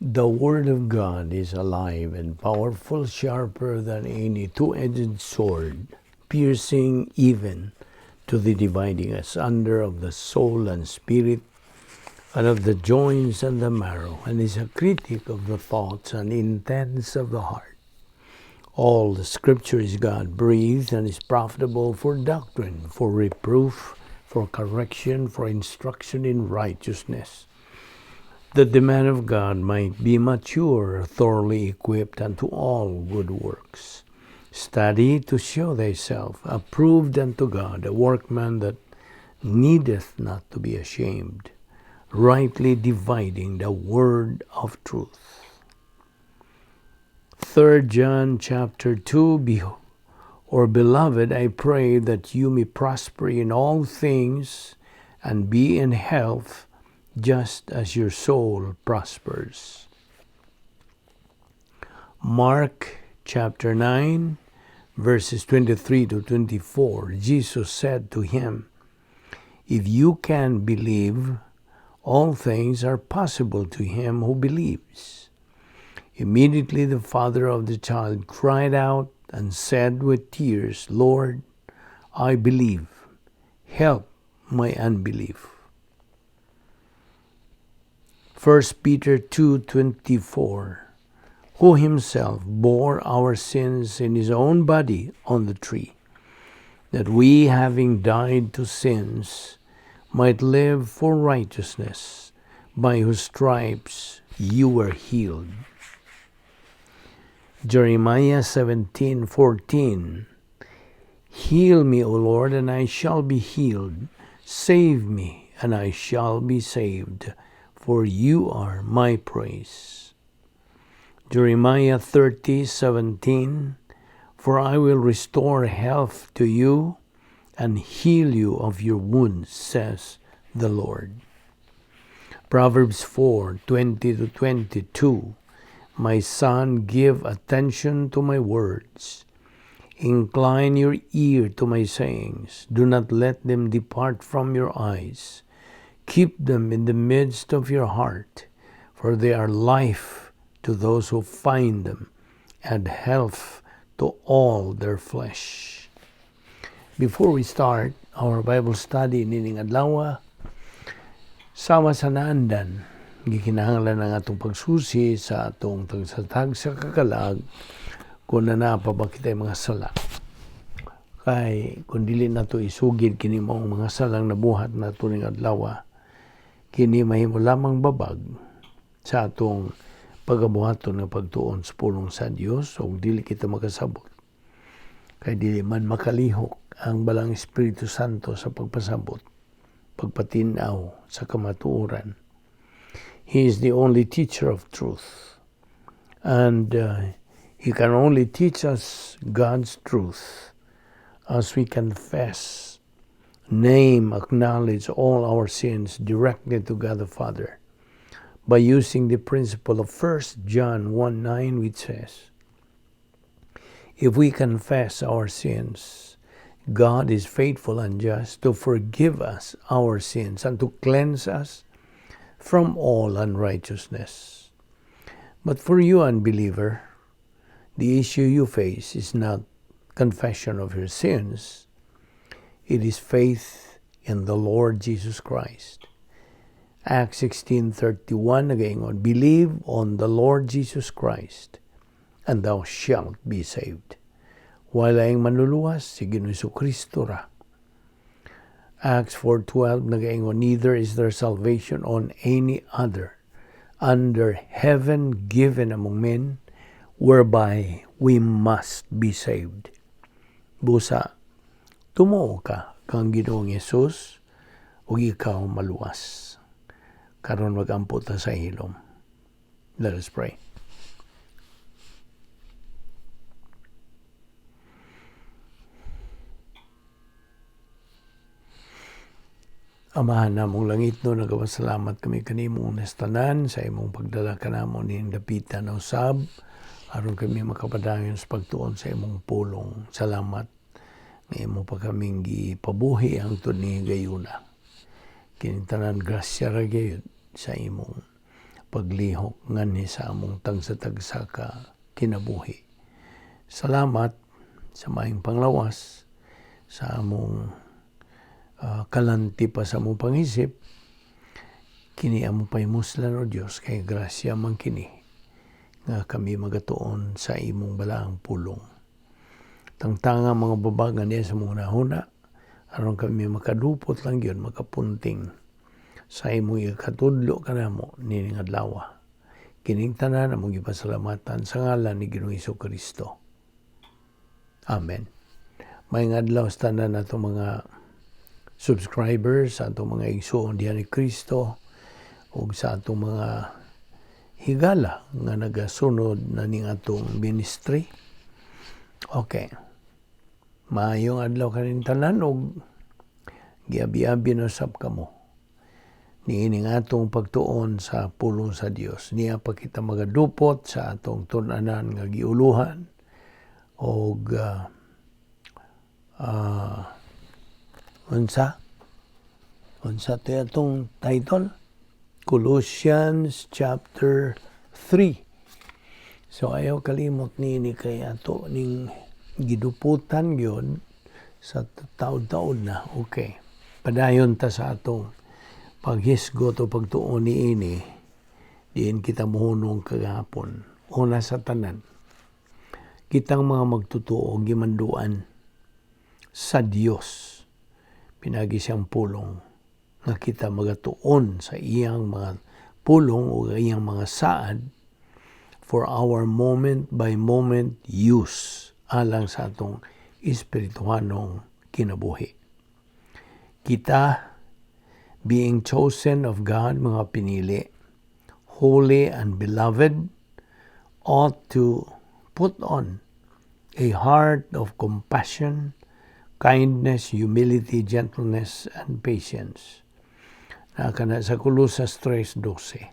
The Word of God is alive and powerful, sharper than any two-edged sword, piercing even to the dividing asunder of the soul and spirit, and of the joints and the marrow, and is a critic of the thoughts and intents of the heart. All the Scripture is God-breathed and is profitable for doctrine, for reproof, for correction, for instruction in righteousness, that the man of God might be mature, thoroughly equipped unto all good works. Study to show thyself approved unto God, a workman that needeth not to be ashamed, rightly dividing the word of truth. 3 John chapter 2, or beloved, I pray that you may prosper in all things and be in health, just as your soul prospers. Mark chapter 9, verses 23 to 24, Jesus said to him, "If you can believe, all things are possible to him who believes." Immediately the father of the child cried out and said with tears, "Lord, I believe. Help my unbelief." 1 Peter 2:24, who himself bore our sins in his own body on the tree, that we, having died to sins, might live for righteousness, by whose stripes you were healed. Jeremiah 17:14, Heal me, O Lord, and I shall be healed. Save me, and I shall be saved, for you are my praise. Jeremiah 30:17, For I will restore health to you and heal you of your wounds, says the Lord. Proverbs 4:20 to 22, My son, give attention to my words. Incline your ear to my sayings. Do not let them depart from your eyes. Keep them in the midst of your heart, for they are life to those who find them, and health to all their flesh. Before we start our Bible study nining adlaw, sama sa naandan, gikinahanglan ang atong pagsusi sa atong tagsa-tagsa ka kalag kung naa pa ba kitay mga sala. Kay kung dili nato isugid kini maong mga salang nabuhat nato ning adlaw, kini mahimo lamang babag sa atong pagabuhaton nga pagtuon sa pulong sa Dios ug dili kita makasabot. Kay dili man makalihok ang Balang Espiritu Santo sa pagpasabot, pagpatin-aw sa kamatuoran. He is the only teacher of truth. And he can only teach us God's truth as we confess, name, acknowledge all our sins directly to God the Father by using the principle of 1 John 1:9, which says, If we confess our sins, God is faithful and just to forgive us our sins and to cleanse us from all unrighteousness. But for you, unbeliever, the issue you face is not confession of your sins. It is faith in the Lord Jesus Christ. Acts 16:31 nagaingon, Believe on the Lord Jesus Christ, and thou shalt be saved. Walay laing manluluwas, si Ginoong Kristo ra. Acts 4:12 nagaingon, Neither is there salvation on any other under heaven given among men, whereby we must be saved. Busa, tumuo ka kang Ginoong Hesus ug ikaw maluwas. Karon magampo ta sa hilom. Let us pray. Amahan namong langit no, nagapasalamat kami kanimo nastanan sa imong pagdala kanamo ning dapitan usab aron kami makapadayon sa pagtuon sa imong pulong. Salamat nga imo pa kaming gipabuhi hangtod ni gayuna. Kining tanan grasya ra gyud sa imong Paglihok nganhi sa among tagsa-tagsa ka kinabuhi. Salamat sa maayong panglawas, sa among kalanti pa sa among pangisip. Kini among pahimuslan, O Dios, kay grasya man kini nga kami magatuon sa imong balaang pulong. Tangtanga mga babagan niya sa mga nahuna aron kami makadupot lang yun, makapunting sa imong ikatudlo kanamo nining adlaw. Kining tanan among gipasalamatan sa ngalan ni Ginoong Kristo. Amen. Maayong adlaw sa tanan nato mga subscribers, sa atong mga igsuon diha ni Kristo ug sa atong mga higala nga nagasunod na ning atong ministry. Okay. Maayong adlaw kanin tanan ug giabi-abi na sab kamo niining atong pagtuon sa pulong sa Dios. Niya pa kita magadupot sa atong tun-anan nga giuluhan og unsa unsa to atong title? Colossians chapter 3. So ayaw kalimot niini kay ato ning giduputan gyud sa taod-taod na. Okay. Padayon ta sa atong paghisgot o pagtuon niini diin kita mohunong kagahapon. Una sa tanan, kitang mga magtutuo gimanduan sa Dios pinagi siyang pulong nga kita magatuon sa iyang mga pulong o iyang mga saad for our moment by moment use alang sa atong espirituhanong kinabuhi. Kita, being chosen of God, mga pinili, holy and beloved, ought to put on a heart of compassion, kindness, humility, gentleness, and patience. Na kana sa Colosas 3:12.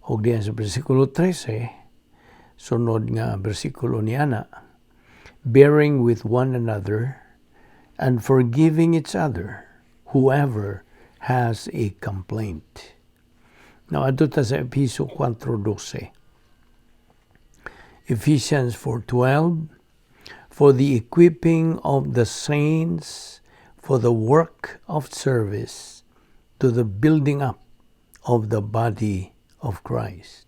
Og diyan sa versikulo 13, sunod nga bersikulo niana, bearing with one another and forgiving each other, whoever has a complaint. Now, adto ta sa Episo 4:12. Ephesians 4:12, for the equipping of the saints for the work of service to the building up of the body of Christ.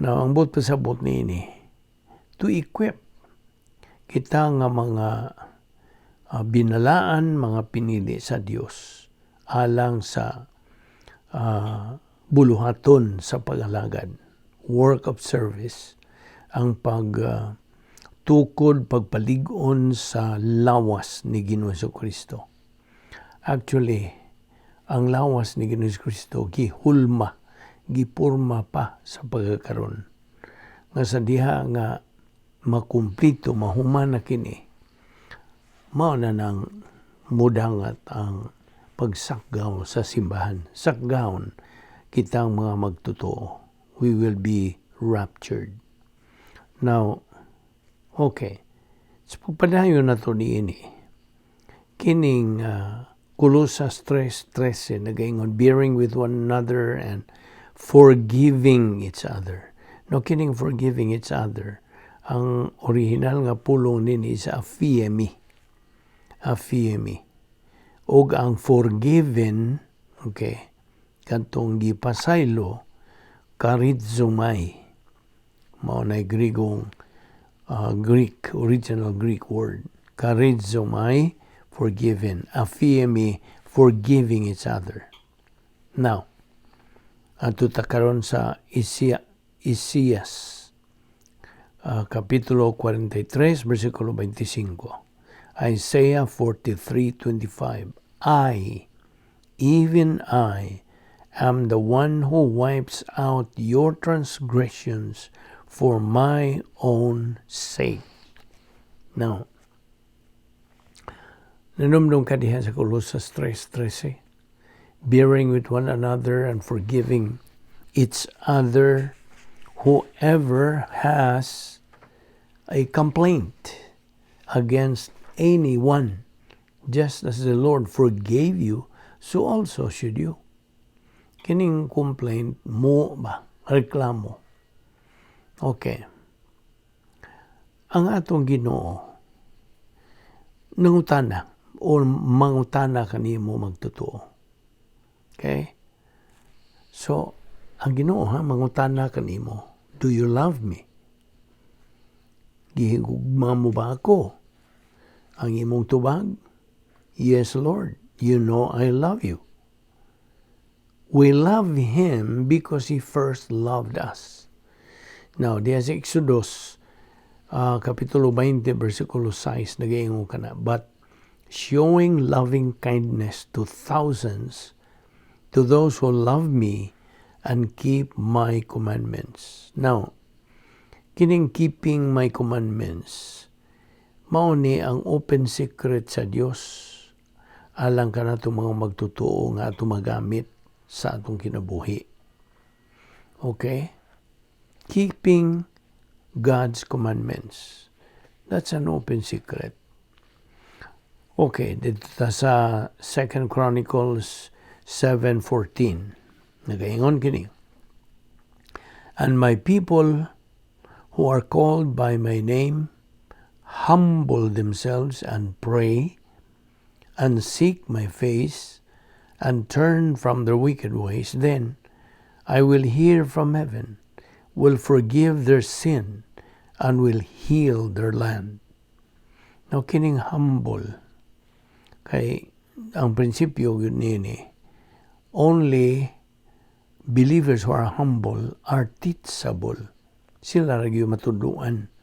Now, ang buot pasabot niini, to equip kita nga mga binalaan, mga pinili sa Dios alang sa buluhaton sa pag-alagad, work of service, ang pag tukod, pagpalig-on sa lawas ni Ginoong Kristo. Actually, ang lawas ni Ginoong Kristo gihulma, gipurma pa sa pagkakaron. Nga sa diha nga makumplito, mahuman na kini, mao na nang mudangat ang pagsakgaw sa simbahan. Sakgawon kitang mga magtotoo. We will be raptured. Now, okay. Sa pagpadayon na to niini, kining Colosas 3:13 nagaingon, bearing with one another and forgiving each other. No, kining forgiving each other, ang original nga pulong nini is aphiemi. Aphiemi. Og ang forgiven, okay, katong gipasaylo, charizomai. Mao na Grigong Greek, original Greek word. Charizomai, forgiven. Aphiemi, forgiving each other. Now, adto ta karon sa Isaias, Kapitulo 43, versikulo 25. Isaiah 43:25. "I, even I, am the one who wipes out your transgressions for my own sake." Now, nanumdum ka diha sa Colosas 3:13, bearing with one another and forgiving each other, whoever has a complaint against anyone. Just as the Lord forgave you, so also should you. Kining complaint mo ba? Reklamo. Okay. Ang atong Ginoo nangutana o mangutana kanimo magtotoo. Okay? So, ang Ginoo ha, mangutana kanimo, "Do you love me?" Gihigugma mo ba ako? Ang imong tubag, "Yes, Lord, you know I love you." We love Him because He first loved us. Now, diya sa Exodus, Kapitulo 20, versikulo 6, nagaingon kana, "But showing loving kindness to thousands, to those who love me and keep my commandments." Now, kining keeping my commandments, mao ni ang open secret sa Dios alang kanato mga magtotoo nga ato magamit sa atong kinabuhi. Okay? Keeping God's commandments. That's an open secret. Okay, dito ta sa 2 Chronicles 7:14. Nagaingon kini. "And my people who are called by my name humble themselves and pray and seek my face and turn from their wicked ways, then I will hear from heaven, will forgive their sin, and will heal their land." Now, kining humble, kay ang prinsipyo gyud nini, only believers who are humble are teachable. Sila ra gyud matudloan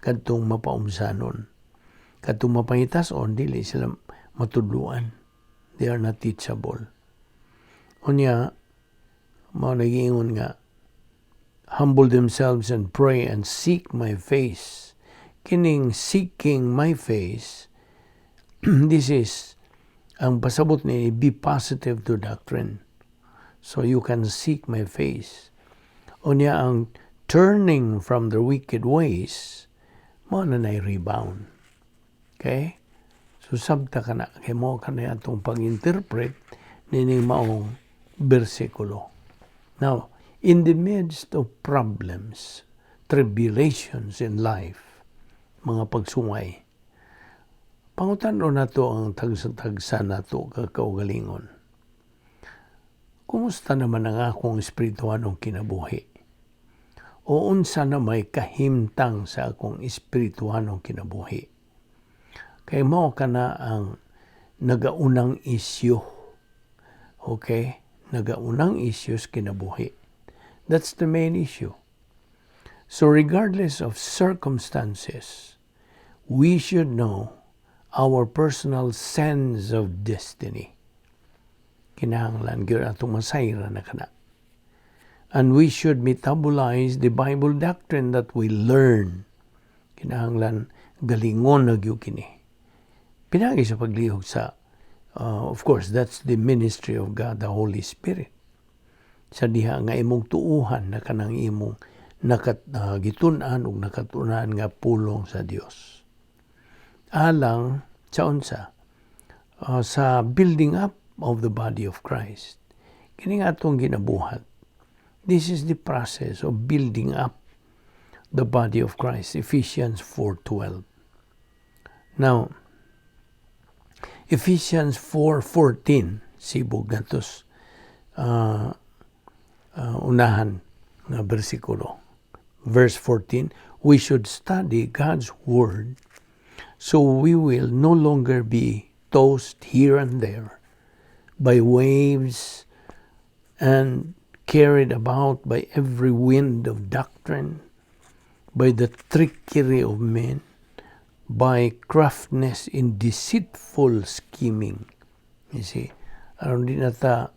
kadtong mapaumsanon. Kadtong mapangitason, dili sila matudloan. They are not teachable. Unya, mao nagiingon nga, "humble themselves and pray and seek my face." Kining seeking my face, this is, ang pasabot ni, be positive to doctrine. So you can seek my face. Unya ang turning from their wicked ways, mao na nay rebound. Okay? So sabta kana kay mao kana atong pag-interpret nining maong bersikulo. Now, in the midst of problems, tribulations in life, mga pagsuway, pangutan-on nato ang tagsa-tagsa nato kakaugalingon. Kumusta naman ang akong espirituhanong kinabuhi? O unsa na may kahimtang sa akong espirituhanong kinabuhi? Kay mao kana ang nagaunang isyu. Okay? Nagaunang isyu sa kinabuhi. That's the main issue. So regardless of circumstances, we should know our personal sense of destiny. Kinahanglan gyud atong masayran na kana. And we should metabolize the Bible doctrine that we learn. Kinahanglan galingon na gyud kini. Pinagi sa paglihok sa, of course, that's the ministry of God, the Holy Spirit. Sa diha nga imong tuuhan na kanang imong gitun-an ug nakatunan nga pulong sa Dios. Alang sa unsa? Sa building up of the body of Christ. Kini nga atong ginabuhat. This is the process of building up the body of Christ. Ephesians 4:12. Now, Ephesians 4:14, sibog natos unahan nga bersikulo. Verse 14, we should study God's Word so we will no longer be tossed here and there by waves and carried about by every wind of doctrine, by the trickery of men, by craftiness in deceitful scheming. You see, aron di na ta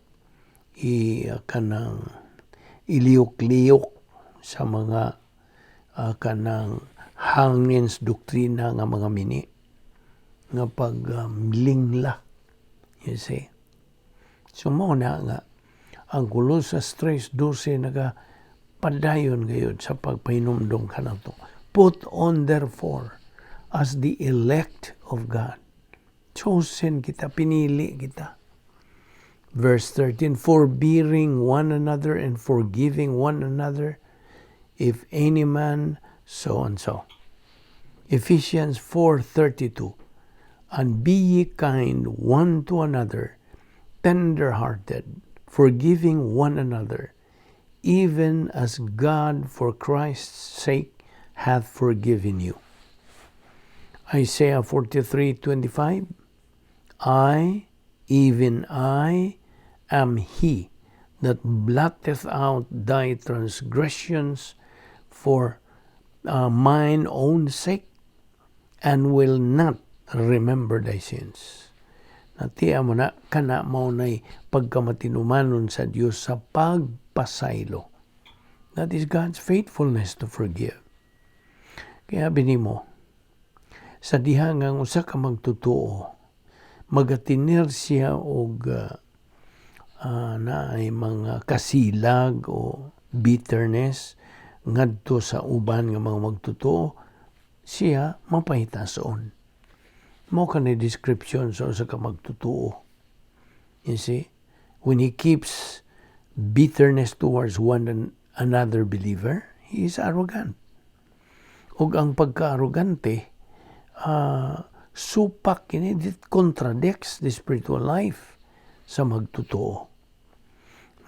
i kanang iliyok-liyok sa mga kanang hangin sa doktrina nga mga mini nga pag lingla. You see? So mao na nga ang Colosas 3:12 naga padayon gayud sa pagpahinumdom kanato. "Put on therefore as the elect of God." Chosen kita, pinili kita. Verse 13, forbearing one another and forgiving one another, if any man so and so. Ephesians 4:32, and be ye kind one to another, tender-hearted, forgiving one another, even as God for Christ's sake hath forgiven you. Isaiah 43:25, I, even I, am he that blotteth out thy transgressions for mine own sake, and will not remember thy sins. Natiya mo na, kana mao nay pagkamatinumanon sa Dios sa pagpasaylo. That is God's faithfulness to forgive. Kaya binimo, sa diha nga ang usa ka magtotoo, magatinir siya og naay mga kasilag o bitterness ngadto sa uban nga mga magtotoo, siya mapahitason. Mao kani description sa usa ka magtotoo. You see, when he keeps bitterness towards one another believer, he is arrogant. Ug ang pagka-arrogante, supak kini, it contradicts the spiritual life sa magtotoo.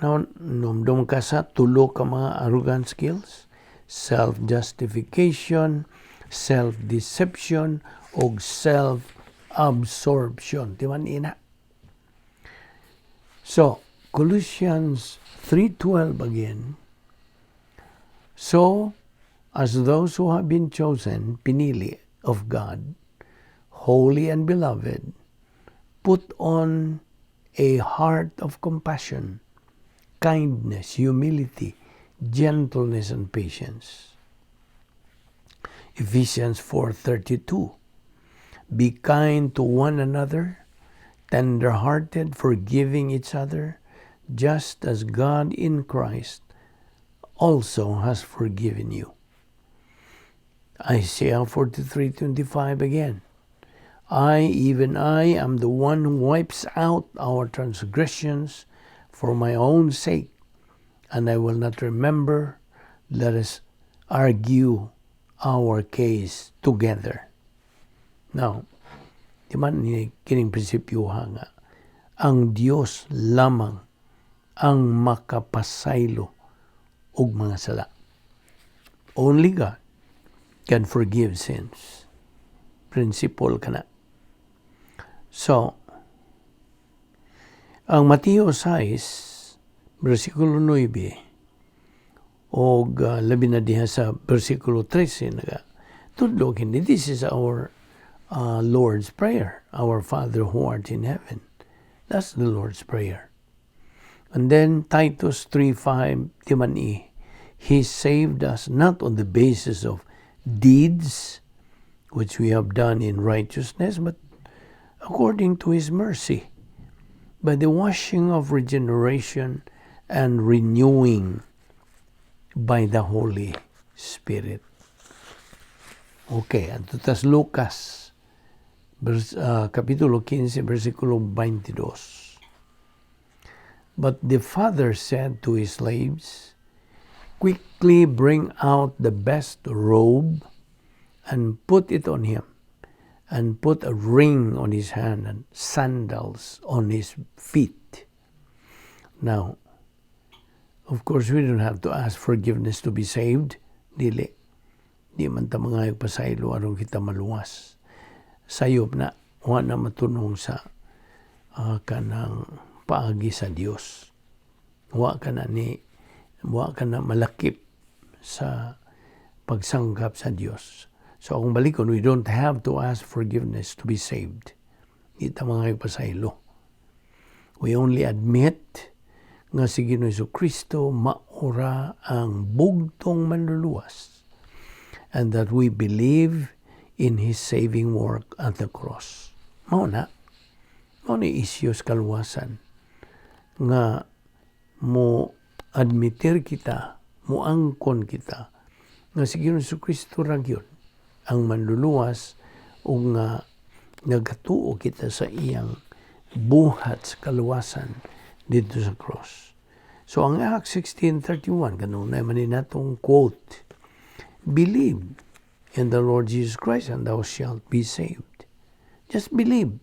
Now, numdum ka sa tulo ka mga arrogant skills: self-justification, self-deception, ug self-absorption. Di man ina? So, Colossians 3:12 again. So, as those who have been chosen, pinili of God, holy and beloved, put on a heart of compassion, kindness, humility, gentleness, and patience. Ephesians 4:32. Be kind to one another, tender-hearted, forgiving each other, just as God in Christ also has forgiven you. Isaiah 43:25 again. I, even I, am the one who wipes out our transgressions for my own sake, and I will not remember. Let us argue our case together. Now, di man ni kining prinsipyo nga ang Dios lamang ang makapasaylo og mga sala. Only God can forgive sins. Principle kana. So, ang Mateo 6, versikulo 9, o labi na diha sa versikulo 13, naga, tudlo kini, this is our Lord's Prayer, "Our Father who art in heaven." That's the Lord's Prayer. And then Titus 3:5, timan i, He saved us not on the basis of deeds which we have done in righteousness, but according to His mercy, by the washing of regeneration and renewing by the Holy Spirit. Okay, adto tas Lucas, Kapitulo 15, versikulo 22. But the father said to his slaves, "Quickly bring out the best robe and put it on him, and put a ring on his hand and sandals on his feet." Now, of course, we don't have to ask forgiveness to be saved. Dili. Di man ta mangayog pasaylo aron kita maluwas. Sayop na, wa na matunong sa kanang paagi sa Dios. Wa ka na malakip sa pagsangkap sa Dios. So kung balikon, we don't have to ask forgiveness to be saved. Di ta mangayog pasaylo. We only admit nga si Ginoong Kristo maura ang bugtong manluluwas and that we believe in His saving work at the cross. Mao na. Mao ni isyu sa kaluwasan nga mo admitir kita, mo angkon kita nga si Ginoong Kristo ra gyud ang manluluwas ug nga nagatuo kita sa iyang buhat sa kaluwasan Didto sa cross. So ang Acts 16:31, kanunay man ni natong quote, "Believe in the Lord Jesus Christ and thou shalt be saved." Just believe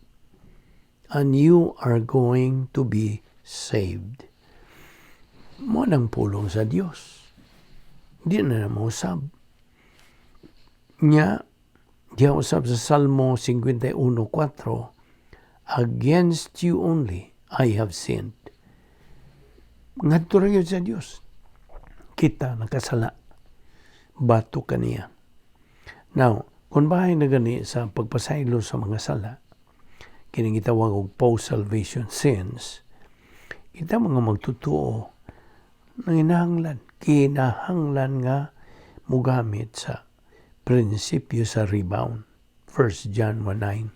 and you are going to be saved. Mao nang pulong sa Dios. Di na na mausab. Nya, diha usab sa Salmo 51:4, "Against you only I have sinned." Ngadto ra gyud sa Dios. Kita nakasala. Batok kaniya. Now, kung bahin na gani sa pagpasaylo sa mga sala, kining gitawag og post-salvation sins, kita mga magtutuo nanginahanglan, kinahanglan nga mugamit sa prinsipyo sa rebound. 1 John 1:9.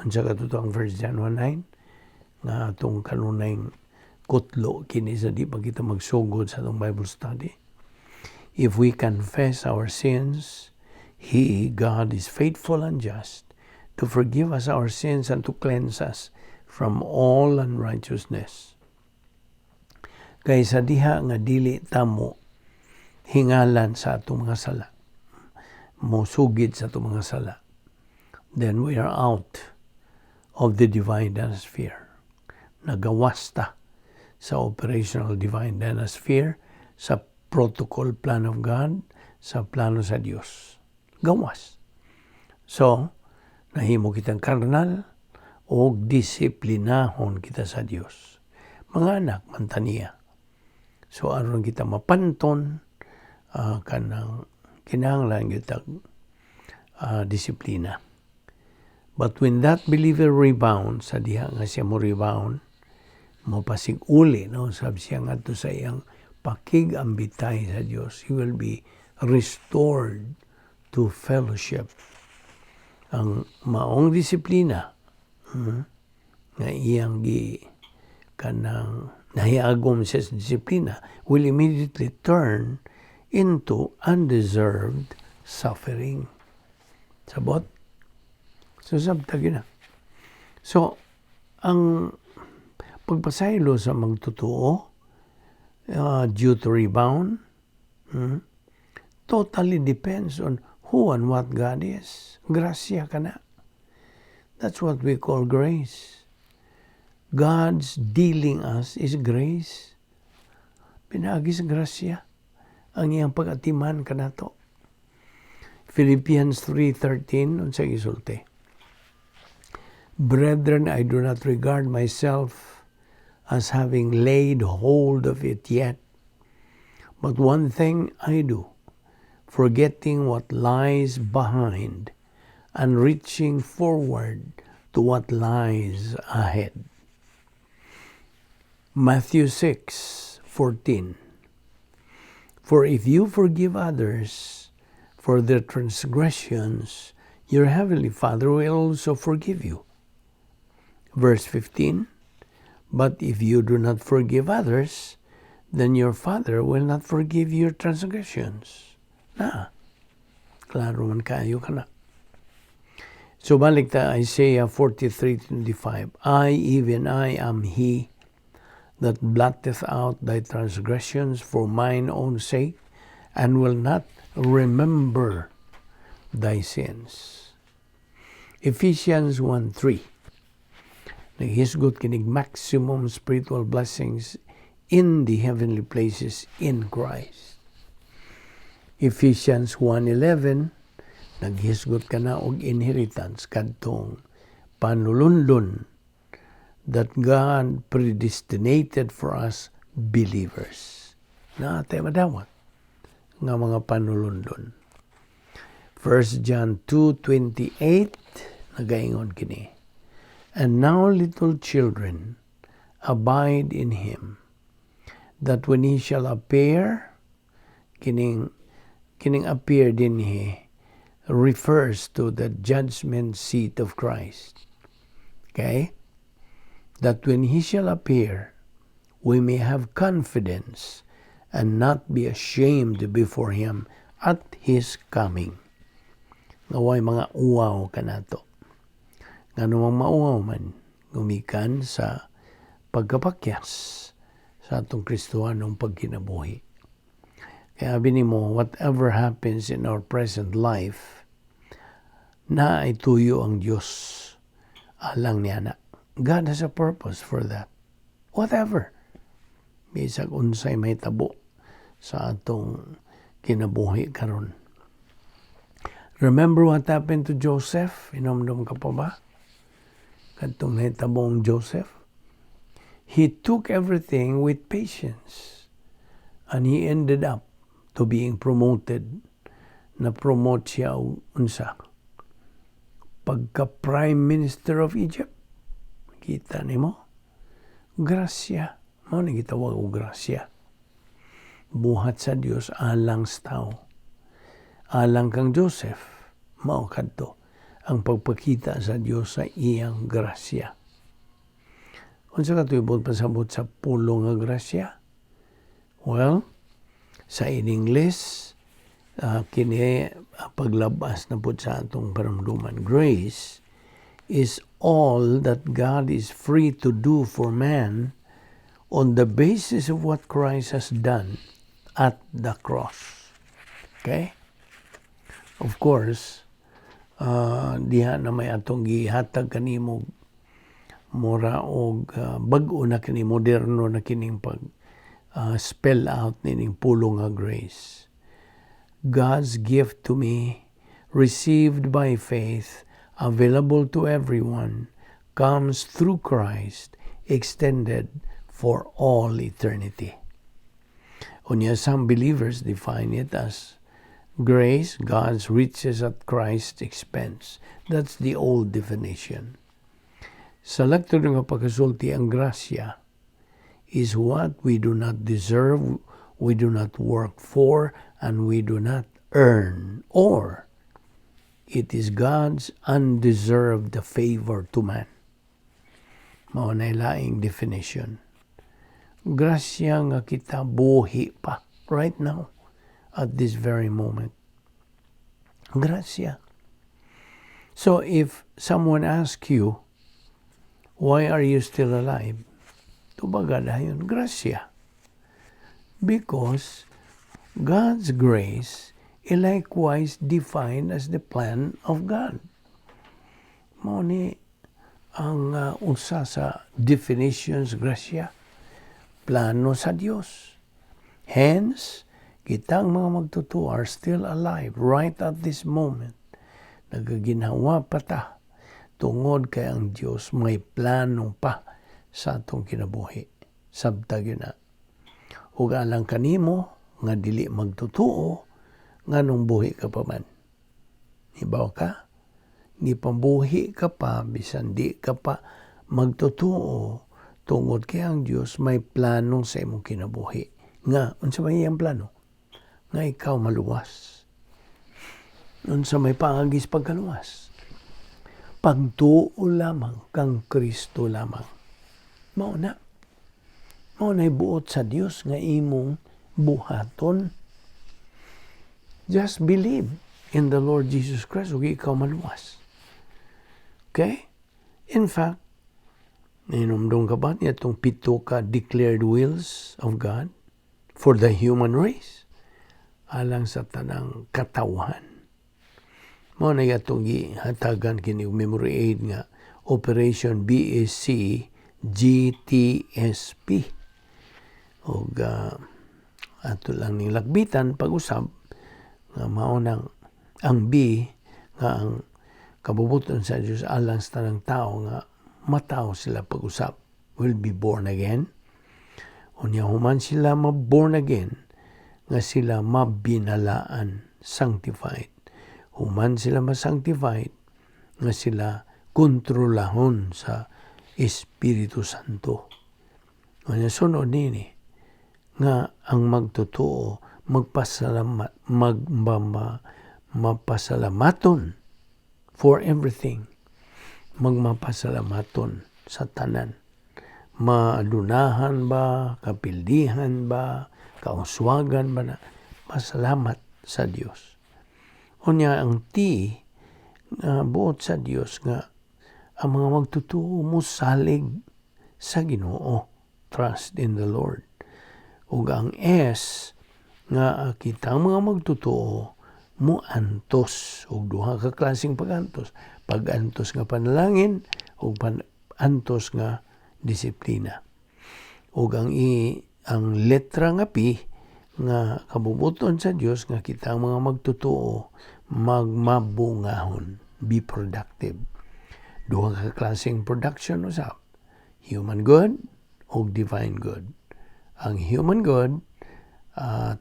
Unsa katotoo ang 1 John 1:9? Nga atong kanunay kutlo kini sa di pa kita magsugod sa atong Bible study. "If we confess our sins, He, God, is faithful and just to forgive us our sins and to cleanse us from all unrighteousness." Kay sa diha nga dili ta mo hingalan sa atong mga sala, mosugid sa atong mga sala, then we are out of the divine sphere. Nagawas ta sa operational divine sphere, sa protocol plan of God, sa plano sa Dios. Gawas. So, nahimo kitang karnal o disiplinahon kita sa Dios. Mga anak man ta niya. So aron kita mapanton, kanang kinahanglan gyud disiplina. But when that believer rebounds, sa diha nga siya mo rebound, mo pasig-uli, no, sab siya ngadto sa iyang pakig-ambitay sa Dios, he will be restored to fellowship. Ang maong disiplina nga iyang gi kanang nahiagom siya sa disiplina will immediately turn into undeserved suffering. Sabot? So, sabta na. So, ang pagpasaylo sa magtotoo due to rebound totally depends on who and what God is. Grasya kana. That's what we call grace. God's dealing us is grace. Pinaagi sa grasya ang iyang pag-atiman kanato. Philippians 3:13, unsa gisulti? "Brethren, I do not regard myself as having laid hold of it yet. But one thing I do, forgetting what lies behind and reaching forward to what lies ahead." Matthew 6:14. "For if you forgive others for their transgressions, your heavenly Father will also forgive you." Verse 15. "But if you do not forgive others, then your Father will not forgive your transgressions." Na, klaro man kaayo kana. So balik ta Isaiah 43:25. "I, even I, am He that blotteth out thy transgressions for mine own sake, and will not remember thy sins." Ephesians 1:3. Naghisgot kinig maximum spiritual blessings in the heavenly places in Christ. Ephesians 1:11, naghisgot kana og inheritance kadtong panulundon that God predestinated for us believers. Naa tay madawat nga mga panulundon. 1 John 2:28, nagaingon kini, "And now, little children, abide in Him, that when He shall appear," kining appear dinhi refers to the judgment seat of Christ. Okay? "That when He shall appear, we may have confidence and not be ashamed before Him at His coming." Nga way mga uwaw kanato. Ngano mang mauwaw man, gumikan sa Pagkapakyas sa atong Kristohanong pagkinabuhi. Kaya abi nimo, whatever happens in our present life, naay tuyo ang Diyos alang niya na. God has a purpose for that. Whatever. Bisag unsay mahitabo sa atong kinabuhi karon. Remember what happened to Joseph? Inomdom ka pa ba? Kadtong nahitabong Joseph. He took everything with patience and he ended up to being promoted. Na-promote siya og unsa? Pagka Prime Minister of Egypt. Kita nimo? Grasya. Mao ni gitawag og grasya. Buhat sa Dios alang sa tao. Alang kang Joseph, mao kadto ang pagpakita sa Dios sa iyang grasya. Unsa kato'y buot pasabot sa pulong nga grasya? Well, sa in English, kini paglabas na pud sa atong paramduman. Grace is all that God is free to do for man on the basis of what Christ has done at the cross. Okay? Of course, diha na may atong gihatag kanimo mura og bag-o na kini, moderno na kining pag spell out nining pulong nga grace. God's gift to me, received by faith, available to everyone, comes through Christ, extended for all eternity. Unya, some believers define it as grace, God's riches at Christ's expense. That's the old definition. Sa laktod nga pagkasulti, ang grasya is what we do not deserve, we do not work for, and we do not earn. Or, it is God's undeserved favor to man. Mao na laing definition. Grasya nga kita buhi pa right now at this very moment. Grasya. So if someone asks you, "Why are you still alive?" Tubaga dayon, grasya. Because God's grace is likewise defined as the plan of God. Mao ni ang usa sa definitions grasya, plano sa Dios. Hence, kitang mga magtotoo are still alive right at this moment. Nagaginhawa pa ta tungod kay ang Dios may plano pa sa atong kinabuhi. Sabta gyud na. Ug alang kanimo nga dili magtotoo, nganong buhi ka pa man? Hibaw ka? Gipabuhi ka pa bisan di ka pa magtotoo tungod kay ang Dios may plano sa imong kinabuhi. Nga unsa may iyang plano? Nga ikaw maluwas. Unsa may paagi sa pagkaluwas? Pagtuo lamang kang Kristo lamang. Mao na. Mao na'y buot sa Dios nga imong buhaton. Just believe in the Lord Jesus Christ ug ikaw maluwas. Okay? In fact, nahinumdum ka ba niya itong pito ka declared wills of God for the human race? Alang sa tanang katawhan. Mao na atong gihatagan kini memory aid nga Operation BSC GTSP. Og ato lang ning lakbitan pag-usab nga mao nang ang B nga ang kabubuton sa Dios alang sa tanang tao nga matawo sila pag-usab, will be born again. Unya human sila ma-born again, nga sila mabinalaan, sanctified. Human sila ma-sanctified, nga sila kontrolahon sa Espiritu Santo. Unya sunod nini nga ang magtotoo magpasalamat, magmama mapasalamaton for everything, magmapasalamaton sa tanan, maadunahan ba, kapildihan ba, kauswagan ba na, pasalamat sa Dios. Unya ang T nga buot sa Dios nga ang mga magtotoo mo salig sa Ginoo. Trust in the Lord. Ug ang S nga kitang mga magtotoo mo antos og duha ka klaseng pagantos: pag-antos nga panalangin ug antos nga disiplina. Ug ang letra nga P nga kabubuton sa Dios nga kitang mga magtotoo magmabungahon, be productive. Duha ka klaseng production usab: human good ug divine good. Ang human good,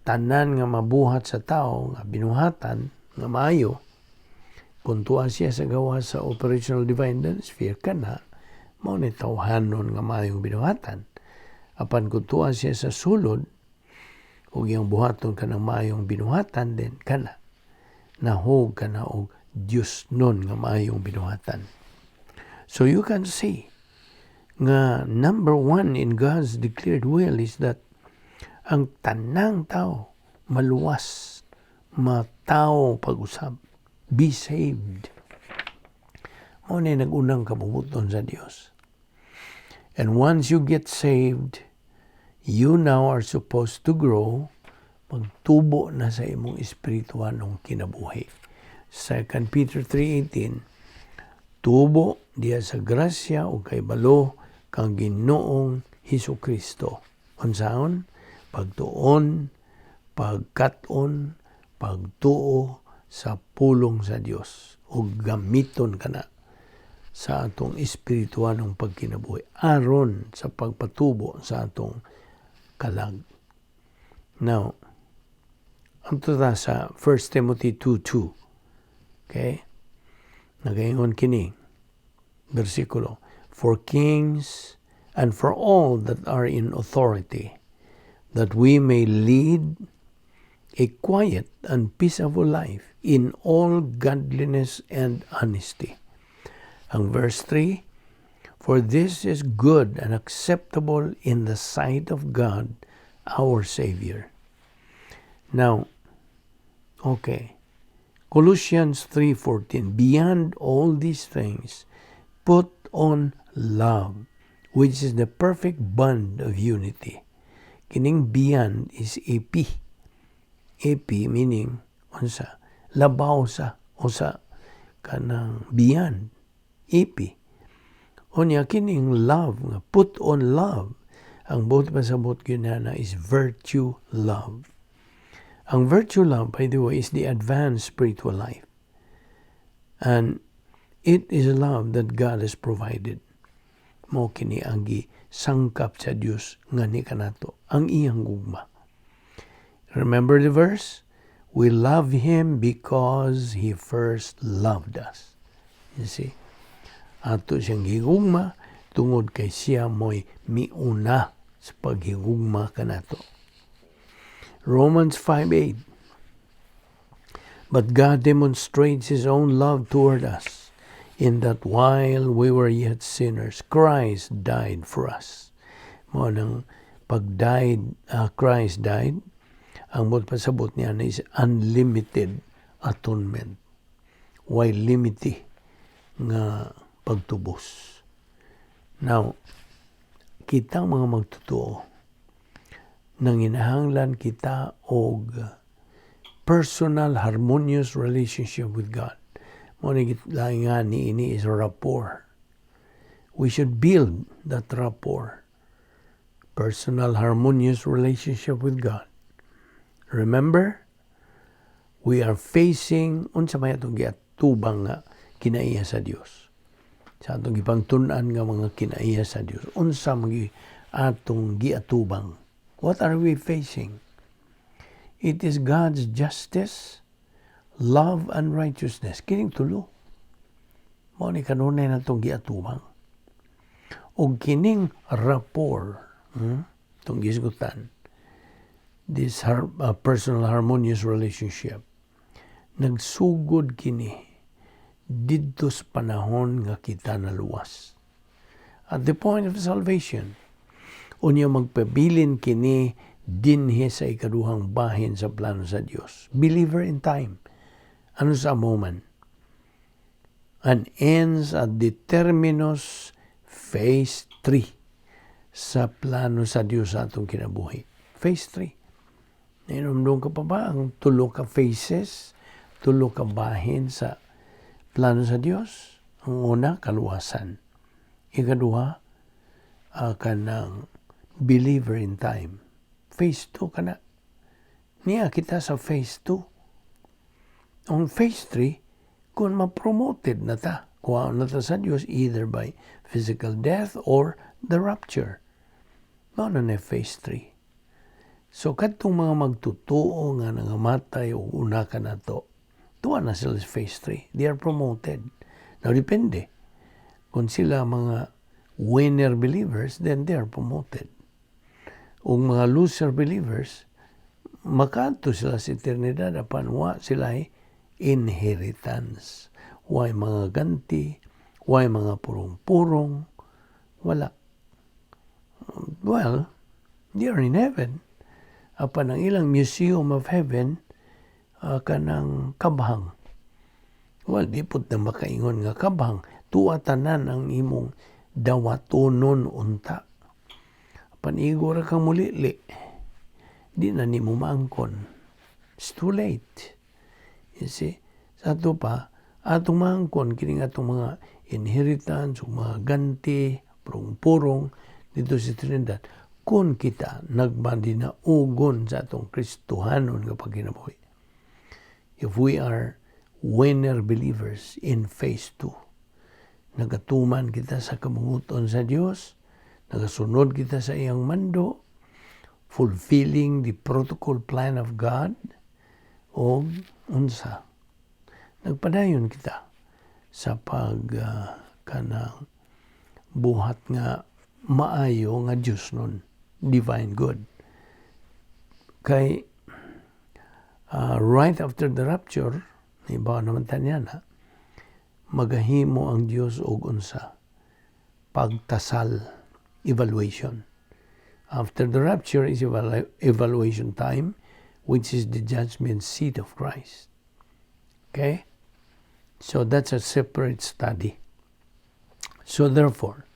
tanan nga mabuhat sa tao nga binuhatan nga maayo, kung tuwa siya sa gawa sa operational divine sphere, kana mao ni tawhanon nga maayong binuhatan. Apan kung tuwa siya sa sulod ug iyang buhaton kanang maayong binuhatan, then kana nahug kana og Dios nun nga maayong binuhatan. So you can see nga number one in God's declared will is that ang tanang tao maluwas, matao pag-usab, be saved. Mao ni nag-unang kabubuton sa Dios. And once you get saved, you now are supposed to grow, magtubo na sa imong espirituanong kinabuhi. 2 Peter 3:18, tubo diya sa grasya ug kaibalo kang Ginoong Hesus Kristo. Unsaon? Pagtuon, pagkat-on, pagtuo sa pulong sa Dios ug gamiton kana sa atong espirituanong pagkinabuhi aron sa pagpatubo sa atong kalag. Now, adto ta sa 1 Timothy 2:2. Okay? Nagaingon kini bersikulo, "For kings and for all that are in authority, that we may lead a quiet and peaceable life in all godliness and honesty." Ang verse 3, "For this is good and acceptable in the sight of God, our Savior." Now, okay. Colossians 3:14, "Beyond all these things, put on love, which is the perfect bond of unity." Kining "beyond" is AP. AP meaning unsa? Labaw sa o sa kanang beyond AP. Unya kining love nga "put on love", ang buot pasabot gyud na is virtue love. Ang virtue love, by the way, is the advanced spiritual life. And it is a love that God has provided. Mao kini ang sangkap sa Dios nga ni kanato, ang iyang gugma. Remember the verse? "We love Him because He first loved us." You see? Ato siyang gigugma tungod kay siya mo'y miuna sa paghigugma kanato. Romans 5:8. "But God demonstrates His own love toward us in that while we were yet sinners, Christ died for us." Mao nang pag died, Christ died, ang buot pasabot niya is unlimited atonement. Way limit nga pagtubos. Now, kitang mga magtotoo, nanginahanglan kita og personal harmonious relationship with God. Mao ni nga ni ini is rapport. We should build that rapport. Personal harmonious relationship with God. Remember, we are facing unsa may atong giatubang nga kinaiya sa Dios. Sa atong gipangtun-an nga mga kinaiya sa Dios, unsa man atong giatubang? What are we facing? It is God's justice, love and righteousness. Kining tulo. Mao ni kanunay natong giatubang. Og kining rapport, itong gisgutan, this personal harmonious relationship, nagsugod kini didto sa panahon nga kita naluwas. At the point of salvation, unya magpabilin kini dinhi sa ikaduhang bahin sa plano sa Dios. Believer in time. Ano sa moment? And ends at the terminus phase 3. Sa plano sa Dios sa atong kinabuhi. Phase 3. Nahinumdum ka pa ba ang tulo ka phases, tulo ka bahin sa plano sa Dios? Ang una, kaluwasan. Ikaduha, kanang believer in time. Phase 2 kana. Niya kita sa phase 2. Ang phase 3, kung ma-promoted na ta, kuha na ta sa Dios either by physical death or the rapture. Mao na na phase 3. So kadtong mga magtutuo nga nangamatay o una ka na to, tuwa na sila sa phase 3. They are promoted. Now, depende. Kung sila mga winner believers, then they are promoted. Kung mga loser believers, makaadto sila sa eternidad apan wa sila ay inheritance. Way mga ganti, way mga purong-purong, wala. Well, they are in heaven. Apan ang ilang museum of heaven, kanang kabhang. Well, di pud na makaingon nga kabhang. Tuwa tanan ang imong dawatonon unta. Apan igo ra kang mulili, di na nimo maangkon. It's too late. You see? Sa ato pa, atong maangkon kining atong mga inheritance, ug mga ganti, purong-purong dito sa eternidad kung kita nagmadinaugon sa atong Kristohanon nga pagkinabuhi. If we are winner believers in phase 2, nagatuman kita sa kabunguton sa Dios, nagasunod kita sa iyang mando, fulfilling the protocol plan of God, o unsa nagpadayon kita sa pag kanang buhat nga maayo nga Dios nun, divine good. Kay right after the rapture, iba naman tanya na, magahimo ang Dios og unsa? Pagtasal, evaluation. After the rapture is evaluation time, which is the judgment seat of Christ. Okay? So that's a separate study. So therefore,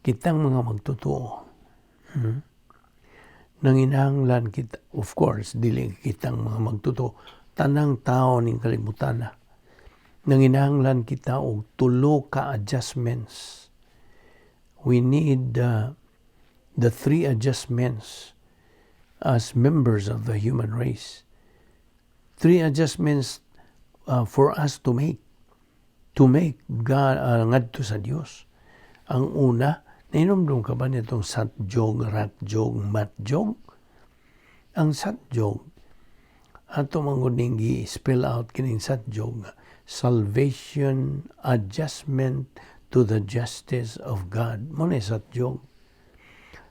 kitang mga magtotoo, nanginahanglan kita, of course, dili kitang mga magtotoo, tanang tao ning kalibutan na, nanginahanglan kita og tulo ka adjustments. We need the three adjustments as members of the human race. Three adjustments for us to make God ngadto sa Dios. Ang una, nahinumdum ka ba nitong satjog, ratjog, matjog? Ang satjog, ato man gud ning gi-spell out kining satjog, salvation adjustment to the justice of God. Mao na satjog.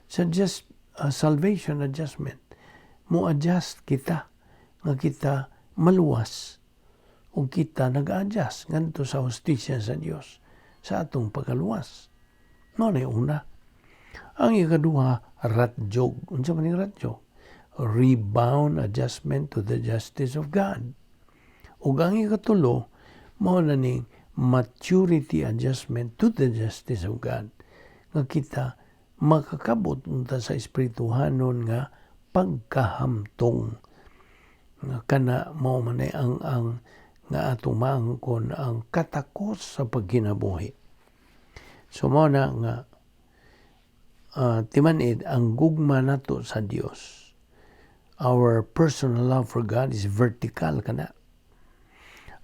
Sa just salvation adjustment, mo adjust kita nga kita maluwas ug kita nag-adjust ngadto sa hustisya sa Dios sa atong pagkaluwas. Mao na una. Ang ikaduha, ratjog. Unsa man ning ratjog? Rebound adjustment to the justice of God. Ug ang ikatulo, mao na ning maturity adjustment to the justice of God. Nga kita makakabot unta sa espirituhanon nga pagkahamtong nga kana mao man ang nga atong maangkon ang katakos sa pagkinabuhi. So mao na nga timan-id ang gugma nato sa Dios. Our personal love for God is vertical kana.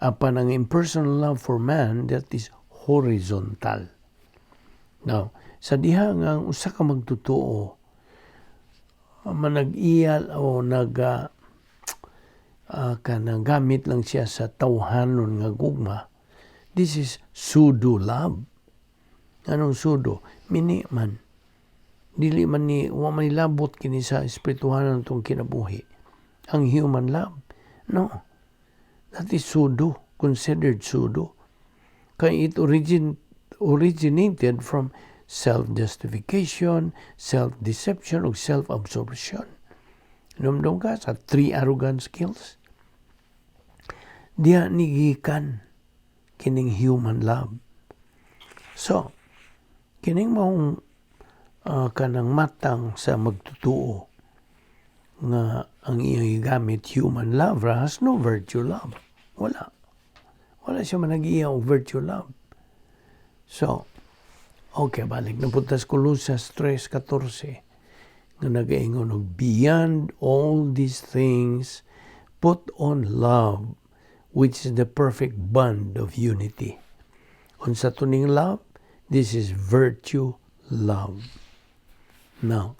Apan ang impersonal love for man, that is horizontal. Now, sa diha nga ang usa ka magtotoo manag-iyal o nag kanang gamit lang siya sa tawhanon nga gugma, this is pseudo love. Anong pseudo? Mini man. Dili man ni, wa man nilabot kini sa espirituhanon tong kinabuhi. Ang human love. No. That is pseudo, considered pseudo. Kay it originated from self-justification, self-deception, o self-absorption. Numdum ka sa three arrogant skills. Diya nigikan kining human love. So, kining maong Kanang matang sa magtutuo nga ang iyang gigamit human love has no virtue love. Wala. Wala siya manag-iya og virtue love. So, okay, balik na punta sa Colosas 3:14 nga nagaingon og "Beyond all these things, put on love, which is the perfect bond of unity." Unsa to ning love? This is virtue love. Now,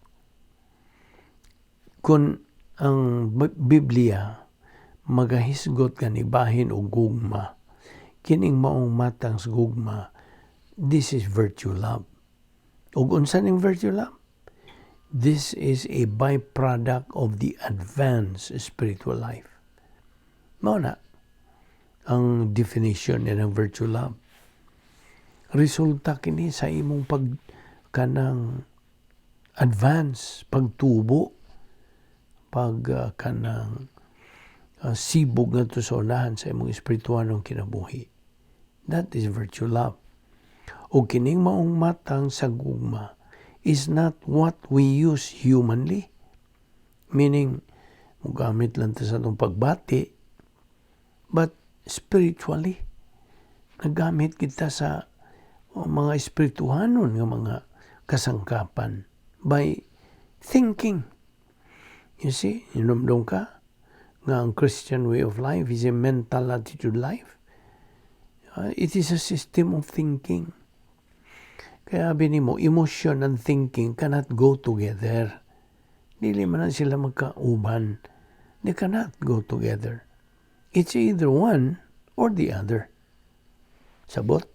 kung ang Biblia magahisgot kani bahin og gugma, kining maong matang sa gugma, this is virtue love. Ug unsa ning virtue love? This is a byproduct of the advanced spiritual life. Mao na ang definition niya ng virtue love. Resulta kini sa imong pag kanang advance, pagtubo, pag kanang sibog ngadto sa unahan sa imong espiritualong kinabuhi. That is virtue love. O kining maong matang sa gugma is not what we use humanly. Meaning, mugamit lang ta sa atong pagbati, but spiritually, nagamit kita sa mga espirituhanon nga mga kasangkapan by thinking. You see, hinumdum ka nga ang Christian way of life is a mental attitude life. It is a system of thinking. Kaya sabi mo, emotion and thinking cannot go together. Dili man na sila magkauban. They cannot go together. It's either one or the other. Sabot?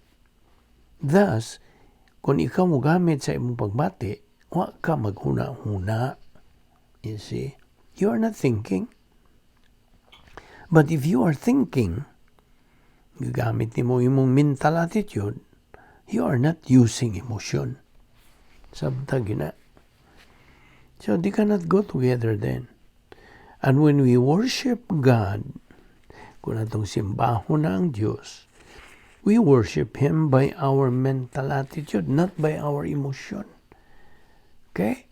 Thus, kung ikaw mo gamit sa imong pagbati, wa ka maghuna-huna. You see? You are not thinking. But if you are thinking, gagamit nimo imong mental attitude, you are not using emotion. Sabta gina. So they cannot go together then. And when we worship God, kung atong simbahon na ang Diyos, we worship Him by our mental attitude, not by our emotion. Okay?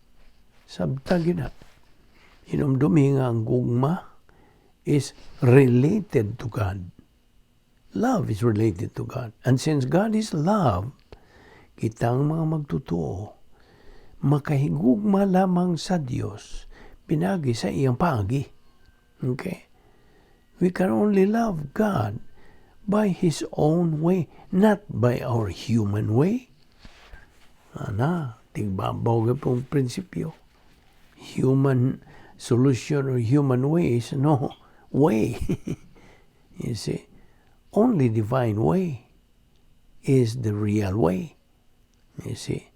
Sabta gina. Hinumdumi nga ang gugma is related to God. Love is related to God. And since God is love, kitang mga magtotoo, makahigugma lamang sa Dios pinagi sa iyang paagi. Okay? We can only love God by His own way, not by our human way. Ana, tigbabaw pong prinsipyo. Human solution or human way is no way. You see, only divine way is the real way. You see?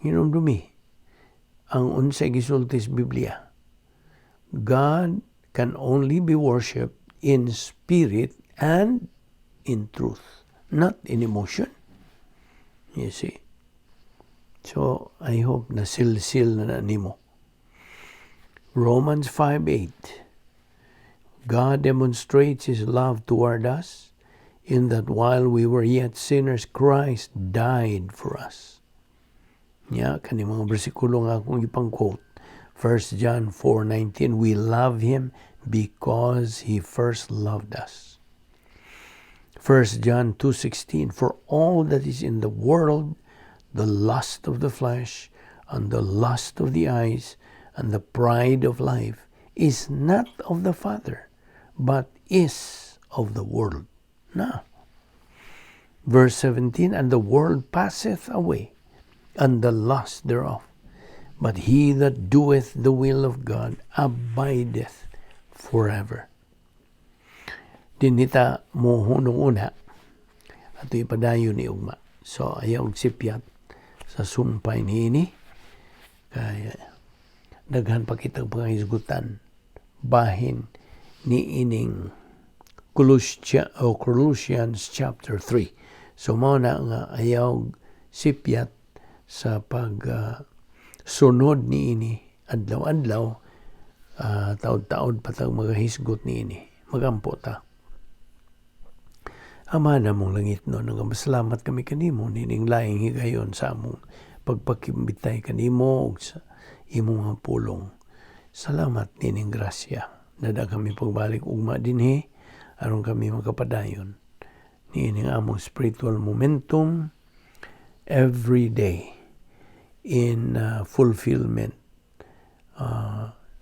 Hinumdumi, ang unsay gisulti sa Biblia, God can only be worshipped in spirit and in truth, not in emotion. You see? So, I hope na silsil na na nimo. Romans 5:8. God demonstrates His love toward us in that while we were yet sinners, Christ died for us. Nya, kani mga bersikulo nga akong ipang-quote. 1 John 4:19, "We love Him because He first loved us." 1 John 2:16, "For all that is in the world, the lust of the flesh and the lust of the eyes and the pride of life, is not of the Father, but is of the world." Na. Verse 17, "And the world passeth away, and the lust thereof. But he that doeth the will of God abideth forever." Dinhi ta mohunong una ato ipadayon ni ugma. So ayaw sipyat sa sumpay niini kay daghan pa kitang pangahisgutan bahin ni ining Colossians, o Colossians chapter 3. So mao na nga ayaw sipyat sa pag sunod niini adlaw-adlaw, taod-taod pa tag magahisgot niini. Magampo ta. Ama namong langitnon, nagapasalamat kami kanimo nining laing higayon sa among Pagpakimbitay kanimo ug sa imong mga pulong. Salamat nining grasya. Nada kami pagbalik ugma dinhi aron kami makapadayon niining among spiritual momentum every day in fulfillment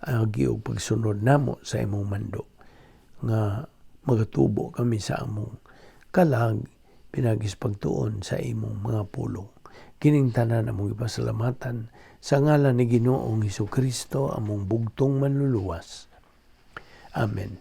agi og pagsunod namo sa imong mando nga magatubo kami sa among kalag pinaagi sa pagtuon sa imong mga pulong. Kining tanan among ipasalamatan sa ngalan ni Ginoong Hesus Kristo, among bugtong Manluluwas. Amen.